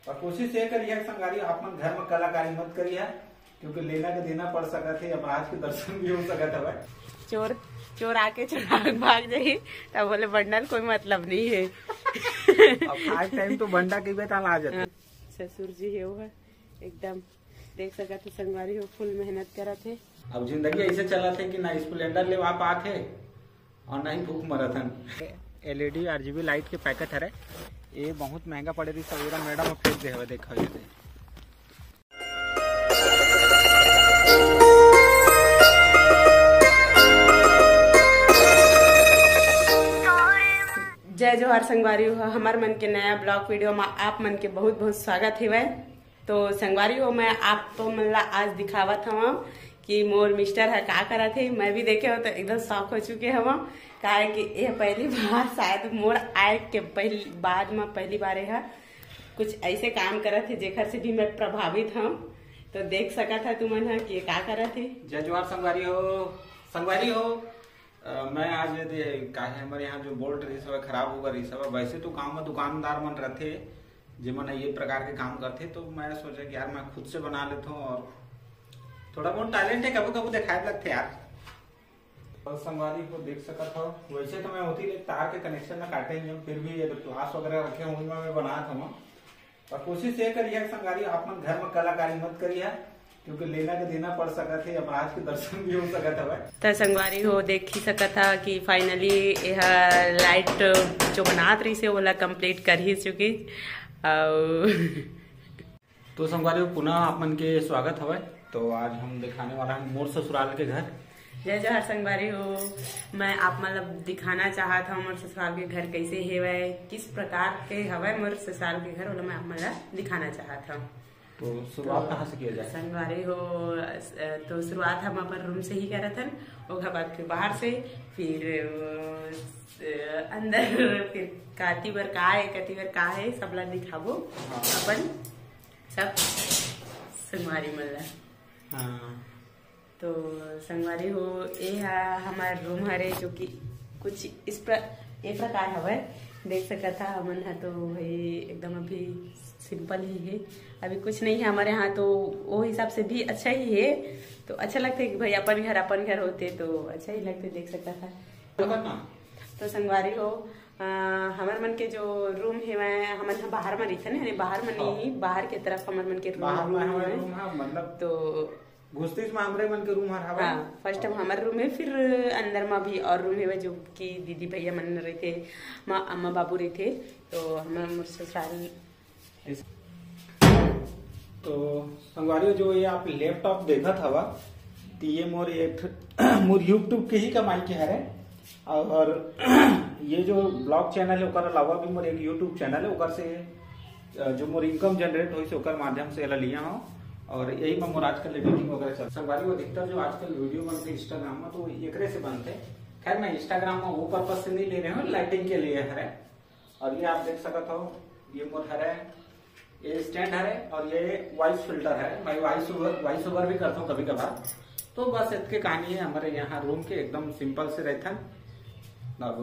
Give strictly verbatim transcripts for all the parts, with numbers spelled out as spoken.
और कोशिश ये करिहा संगवारी, आप मन घर में कलाकारी मत करिहा, क्योंकि लेना के देना पड़ सकत हे, यमराज के दर्शन भी हो सकत हवय। चोर, चोर आके चोरा के भाग जाही, तब बोले बंडल कोई मतलब नहीं है। अब खाए टाइम तो बंडा के बेटा ला जाते। हाँ, ससुर जी हे वो है, एकदम देख सकत हे संगवारी हो, फुल मेहनत करत हे। अब जिंदगी ऐसे चलत हे कि ना स्प्लेंडर लेवा पात हे और ना ही भूख मरत हन। एलईडी आरजीबी लाइट के पैकेट हरे, ये बहुत महंगा पड़े रही, सवेरा मैडम फेंक दे हवे, देखा ये दे। जय जोहार संगवारी हो, हमार मन के नया ब्लॉग वीडियो में आप मन के बहुत बहुत स्वागत हेवय। तो संगवारी हो, मैं आप तो मन ला आज दिखावत हवं कि मोर मिस्टर ह का करत हे। मैं भी देखे हो तो एकदम शॉक हो चुके हवं, काहे कि यह पहली बार शायद मोर आए के पहली, बाद में पहली बार यह कुछ ऐसे काम करत हे जेकर से भी मैं प्रभावित हूँ। तो देख सकत है तुमन ह कि ये का करत हे। जय जोहार संगवारी हो, संगवारी हो। अ, मैं आज ये दे-, का है, हमारे यहाँ जो बोल्ट रही सब खराब होगा रही सब। वैसे तो गाँव में दुकानदार मन रहते, जेमन ये प्रकार के काम करते, तो मैं सोचा कि यार मैं खुद से बना लेता हूँ और थोड़ा बहुत टैलेंट है, कभी कभी दिखाए लगते यार। और संगवारी हो देख सकत हो, वैसे तो मैं होती ले तार के कनेक्शन में काटे नहीं हूँ, फिर भी ये जो क्लास वगैरह रखे हुए मैं बनात हूँ। और कोशिश ये करिहा संगवारी, आप मन घर में कलाकारी मत करिहा, क्योंकि लेना के देना पड़ सकत हे, यमराज के दर्शन भी हो सकत हवय। त संगवारी हो देख ही सकत हा कि finally यह लाइट जो बनात रही से ओला कंप्लीट कर ही चुकी। और तो संगवारी हो पुनः आप मन के स्वागत हवय। तो आज हम दिखाने वाला है मोर ससुराल के घर। जय जोहार संगवारी हो, मैं आप मन ला दिखाना चाहत हूँ मोर ससुराल के घर कैसे हेवय, किस प्रकार के हवय मोर ससुराल के घर, ओला मैं आप मन ला दिखाना चाहत हूँ। तो शुरुआत तो कहाँ से किया जाए? संगवारी हो, अ, तो शुरुआत हम अपन रूम से ही करत हन, ओकर बाद फिर बाहर से, फिर, अ, अंदर, फिर काती बर का है, कती बर का है, सबला दिखाबो हाँ। अपन सब संगवारी मन ला। हाँ। तो संगवारी हो, ये हा हमार रूम हरे, जो कि कुछ इस प्र-, ये प्रकार हवय। देख सकत हा, हमन हा तो भाई एकदम अभी सिंपल ही है, अभी कुछ नहीं है हमारे यहाँ, तो वो हिसाब से भी अच्छा ही है। तो अच्छा लगता है कि भाई अपन घर, अपन घर होते तो अच्छा ही लगता है, देख सकत हा। तो संगवारी हो, अ, हमर मन के जो रूम हेवय, हमन ह बाहर म रहिथन, यानी बाहर म नहीं, हाँ। बाहर के तरफ हमर मन के रूम बाहर म हवय। रूम ह, मतलब तो घुसतीस म हमरे मन के रूम हर हवय। हाँ, फर्स्ट टाइम हमर रूम है, फिर अंदर म भी और रूम हेवय, जो कि दीदी भैया मन रहिथे, माँ, अम्मा बाबू रहिथे, तो हमर मोर ससुराल इस-, तो संगवारी हो, जो ये आप लैपटॉप देखत हवा, तो ये मोर एक मोर YouTube के ही कमाई के हरे। और ये जो ब्लॉग चैनल है, ओकर अलावा भी मोर एक YouTube चैनल है, ओकर से, अ, जो मोर इनकम जनरेट होइस, ओकर माध्यम से एला लिया हूँ। और यही में मोर आजकल एडिटिंग वगैरह चल। संगवारी हो, अधिकतर जो आजकल वीडियो बनते Instagram में, तो एकरे से बनते। खैर, मैं Instagram में वो पर्पस से नहीं ले रहे हूँ, लाइटिंग के लिए हरे। और ये आप देख सकत हो, ये मोर हरे, ये स्टैंड हरे और ये वॉइस फिल्टर है। मैं वॉइस ओवर, वॉइस ओवर भी करता हूँ कभी कभार। तो बस इतके कहानी है हमारे यहाँ रूम के, एकदम सिंपल से रहथन। अब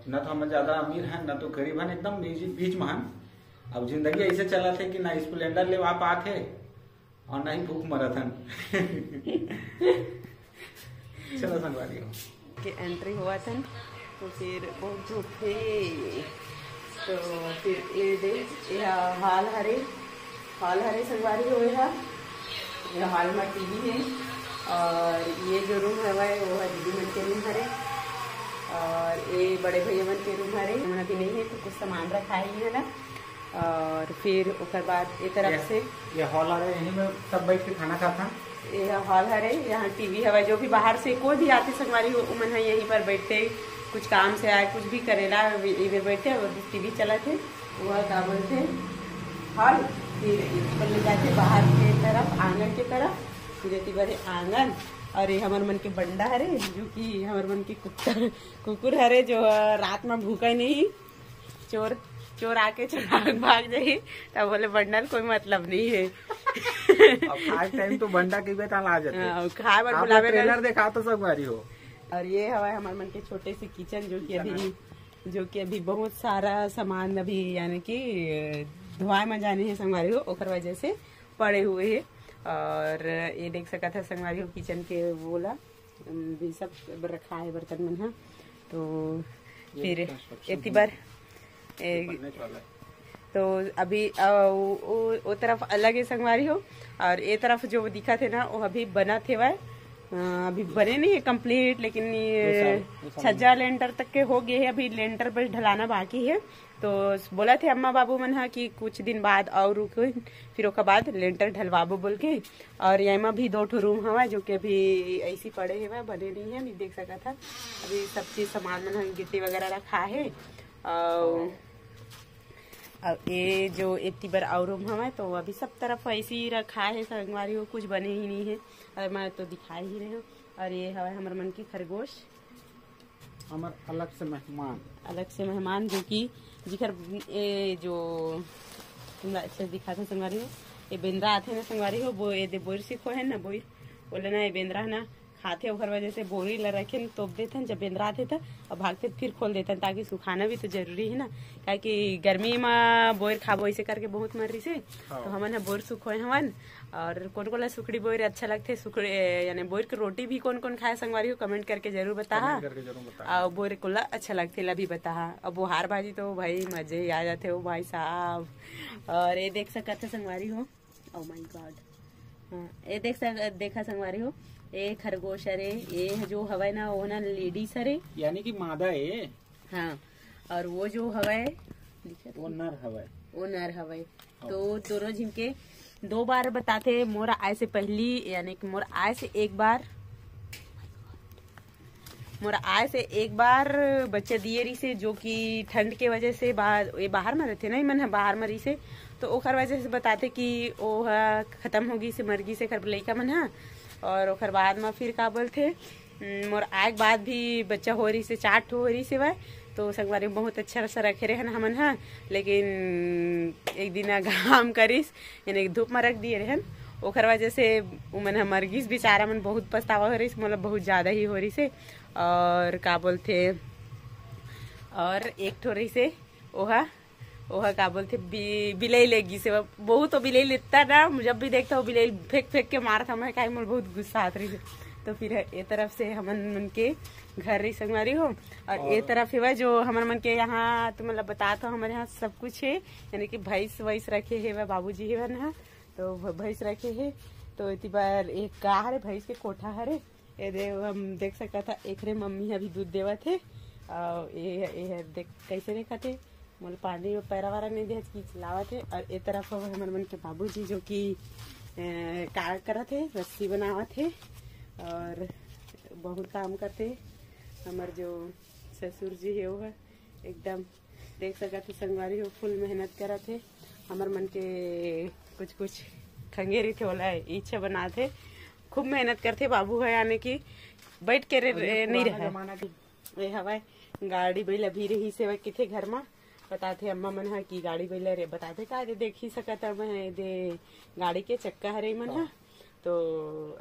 न तो हम ज्यादा अमीर हैं, न तो गरीब हैं, एकदम बीच, बीच में हैं। अब जिंदगी ऐसे चलत है कि ना स्प्लेंडर लेवा पात है और ना ही भूख मरत हन। चलो संगवारी हो। के एंट्री होवत हन, तो फिर बहुत धूप हे, तो फिर ये दे, ये हॉल हरे, हॉल हरे संगवारी हो, ये, ये हॉल में टीवी है, और ये जो रूम हवय वो है दीदी मन के रूम हरे, और ये बड़े भैया मन के रूम हरे, मन अभी नहीं है तो कुछ सामान रखा है ये ना। और फिर ओकर बाद ए तरफ ये, से ये हॉल हरे, यहीं में सब बैठ के खाना खाता। ये हॉल हरे, यहाँ टीवी हवय, जो भी बाहर से कोई भी आते संगवारी हो, उमन ह यहीं पर बैठते, कुछ काम से आए, कुछ भी करेला, इधर बैठते और टीवी चलत है। वो का बोलते हैं हॉल। फिर ऊपर ले जाते बाहर के तरफ, आंगन के तरफ, फिर एती बड़े आंगन। और ये हमर मन के बंडा हरे, जो कि हमर मन के कुत्ता, कुकुर हरे, जो रात में भूखे नहीं। चोर, चोर आके चोरा के भाग जाही, तब बोले बंडल कोई मतलब नहीं है। अब खाए टाइम तो बंडा के बेटा ला जाते। हाँ, खाए बर आप बुलावे ट्रेलर का। देखा तो संगवारी हो। और ये हवा हमर मन के छोटे से किचन, जो कि अभी, जो कि अभी बहुत सारा सामान अभी यानी कि धोवाए में जाने हे संगवारी हो, ओकर वजह से पड़े हुए हे। और ये देख सकत है संगवारी हो, किचन के वो ला, अम, भी सब रखा है बर्तन मन ह। तो ये फिर construction एती बर, ए, बनने वाला है। तो अभी, अ, वो, वो, वो तरफ अलग है संगवारी हो, और ये तरफ जो दिखत है ना, वो अभी बनत हेवय। अ, अभी बने नहीं है कंप्लीट, लेकिन ये दो साल, दो साल छज्जा लेंटर तक के हो गए है, अभी लेंटर बस ढलाना बाकी है। तो बोलत हे अम्मा बाबू मन ह कि कुछ दिन बाद और रुको, फिर ओकर बाद लेंटर ढलवाबो बोल के। और एमा भी दो ठो रूम हवय, जो कि अभी ऐसी पड़े हवय, बने नहीं है, नहीं देख सकत है। अभी सब चीज सामान मन ह, गिट्टी वगैरह रखा है। और, और ये जो एती बर और रूम हवय, तो अभी सब तरफ ऐसे ही रखा है संगवारी हो, कुछ बने ही नहीं है। और मैं तो दिखाई ही रहे हूँ। और ये हवय हमर मन के खरगोश, हमर अलग से मेहमान। अलग से मेहमान, जो कि जिखर, ए, जो तुमला अच्छे से दिखात हे संगवारी हो, ये बेंदरा आथे ना संगवारी हो, वो ये दे बोर सिखो है ना, बोर बोले ना, ये बेंदरा है ना, खाथे, ओकर वजह से बोरी ला रखेन, तोप देथन, जब बेंदरा आथे त अब भागथे, फिर खोल देथन, ताकि सुखाना भी तो जरूरी है ना, काहे कि गर्मी में बोर खाबो, ऐसे करके बहुत मर रही से। हाँ। तो हमन ह बोर सुखोए हवन। और कोन कोन ला सुखड़ी बोर अच्छा लगथे, सुखड़ी, यानी बोर के रोटी भी कोन कोन खाए संगवारी हो, कमेंट करके जरूर बताहा। कमेंट करके जरूर बताहा। और बोर कोला अच्छा लगथे, ला भी बताहा। अब बोहार भाजी तो भाई मजे ही आ जाथे हो भाई साहब। और ये देख सकत है संगवारी हो, ओ माय गॉड, हाँ, ये देख सक-, देखा संगवारी हो, ये खरगोश हरे, ये जो हवय ना, वो ना लेडीज हरे, यानी कि मादा है। हाँ, और वो जो हवय, दिखत वो हे? नर हवय। वो नर हवय। हाँ। तो दोनों झिन के दो बार बताथे, मोर आए से पहली, यानी कि मोर आए से एक बार, मोर आए से एक बार बच्चा दिए रहिसे, जो कि ठंड के वजह से बाहर, ये बाहर में रहथे ना, ये मन ह बाहर में रहिसे, तो ओकर वजह से बताथे कि ओ ह खत्म हो गिसे, मर गिसे, एकर लइका मन ह। और ओकर बाद में फिर का बोलथे, उम, मोर आए के बाद भी बच्चा हो रहिसे, चार ठो हो रहिसे वह, तो संगवारी बहुत अच्छा से रखे रहन हमन ह, लेकिन एक दिन घाम करिस, यानी कि धूप में रख दिए रहन, ओकर वजह से उमन ह मर गिस बेचारा मन, बहुत पछतावा हो रहिस, मतलब बहुत ज्यादा ही हो रहिसे। और का बोलथे, और एक ठो रहिसे ओहा, ओहा का बोलथे, बि-, बिलई ले गिस हे। बहुत तो बिलई लेता ना, जब भी देखता हूँ बिलई फेंक फेंक के मारत हवय, काहे मोर बहुत गुस्सा आत रहिस। तो फिर ए तरफ से हमन मन के घर रही संगवारी हो, और ए और तरफ हेवय जो हमर मन के यहाँ, तुमन ला बतात हवं, हमर यहाँ सब कुछ है, यानी कि भैंस वैस रखे हेवय, बाबूजी हेवय ना, तो भ-, भैंस रखे हे। तो एती बर एक का हरे, भैंस के कोठा हरे, ये दे, हम देख सकत हा, एकरे मम्मी ह अभी दूध देवत हे। अउ ये, ये ह देख कैसे देखत हे, मोला पानी में पैरा वारा नहीं देहत कि लावत हे। और ए तरफ हवे हमर मन के बाबूजी, जो कि, अ, का करत हे, रस्सी बनावत हे और बहुत काम करथे। हमर जो ससुर जी हे, वो ह एकदम देख सकत हे संगवारी हो, फुल मेहनत करत हे। हमर मन के कुछ कुछ खंगे रहिथे, ओला इच्छा बनात हे। खूब मेहनत करथे बाबू ह, यानी कि बैठ के रे, और ये रे, नहीं पुराना रहे। जमाना के ये हवय गाड़ी बैला भी रहिस हवय किथे घर म। बताथे अम्मा मन ह कि गाड़ी बैला रे, बताथे का दे, देख ही सकत हवं मैं, दे गाड़ी के चक्का हरे मन ह। हाँ। तो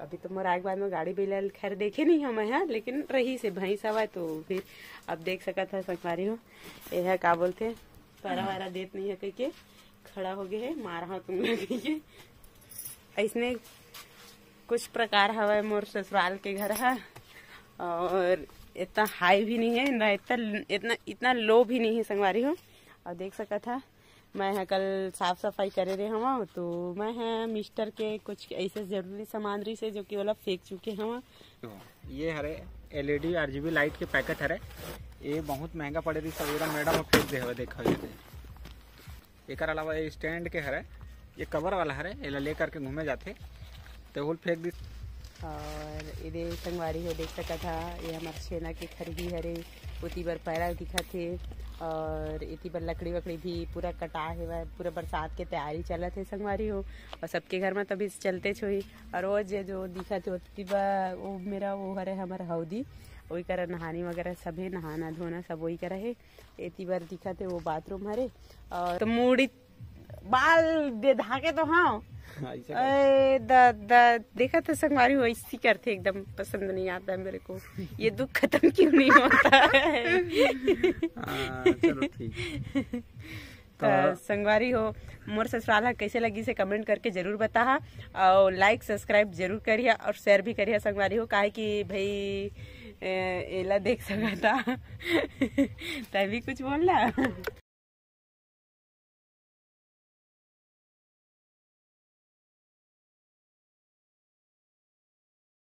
अभी तो मोर आए के बाद में गाड़ी बैला ल खैर देखे नहीं हवं मैं ह, लेकिन रहिस हे भैंस हवय, तो फिर अब देख सकत ह संगवारी हो, ये ह का बोलथे, पैरा वैरा देत नहीं है कहिके खड़ा हो गए है, मारा हो तुम लोग कहिके। ऐसने कुछ प्रकार हवय मोर ससुराल के घर ह। और इतना हाई भी नहीं है ना, इतना, इतना, इतना लो भी नहीं है संगवारी हो। और देख सकत हा, मैं ह कल साफ सफाई करे रहे हवं, तो मैं ह मिस्टर के कुछ ऐसे जरूरी सामान रहिस हे, जो कि ओला फेंक चुके हवं। ये हरे एलईडी आरजीबी लाइट के पैकेट हरे, ये बहुत महंगा पड़े रहिस, तो एला मैडम ह फेंक दे हवे, देखा ये दे। एकर अलावा ये स्टैंड के हरे, ये कवर वाला हरे, एला ले करके घूमे जाथे, तेहू ल फेंक दिस। और एदे संगवारी हो देख सकत हा, ये हमर छेना के खरही हरे, ओती बर पैरा दिखत हे, और एती बर लकड़ी वकड़ी भी पूरा कटा हेवय, पूरा बरसात के तैयारी चलत हे संगवारी हो, और सबके घर में तो अभी चलतेच होही। और वो जे जो दिखत हे ओती बर, वो मेरा वो हरे हमर हौदी, ओई करा नहानी वगैरह सभे नहाना धोना सब ओई करा हे। एती बर दिखत हे वो बाथरूम हरे, और तो मुड़ी बाल दे धाके तो हाँ। ऐसे ए, द, द, देखा तो संगवारी हो, ऐसी करते, एकदम पसंद नहीं आता है मेरे को। ये दुख खत्म क्यों नहीं होता है? हाँ, चलो ठीक। त संगवारी हो, मोर ससुराल ह कैसे लगी से कमेंट करके जरूर बताहा, और लाइक सब्सक्राइब जरूर करिहा और शेयर भी करिहा संगवारी हो, काहे कि भाई ए, एला देख सकता। तभी कुछ बोलना।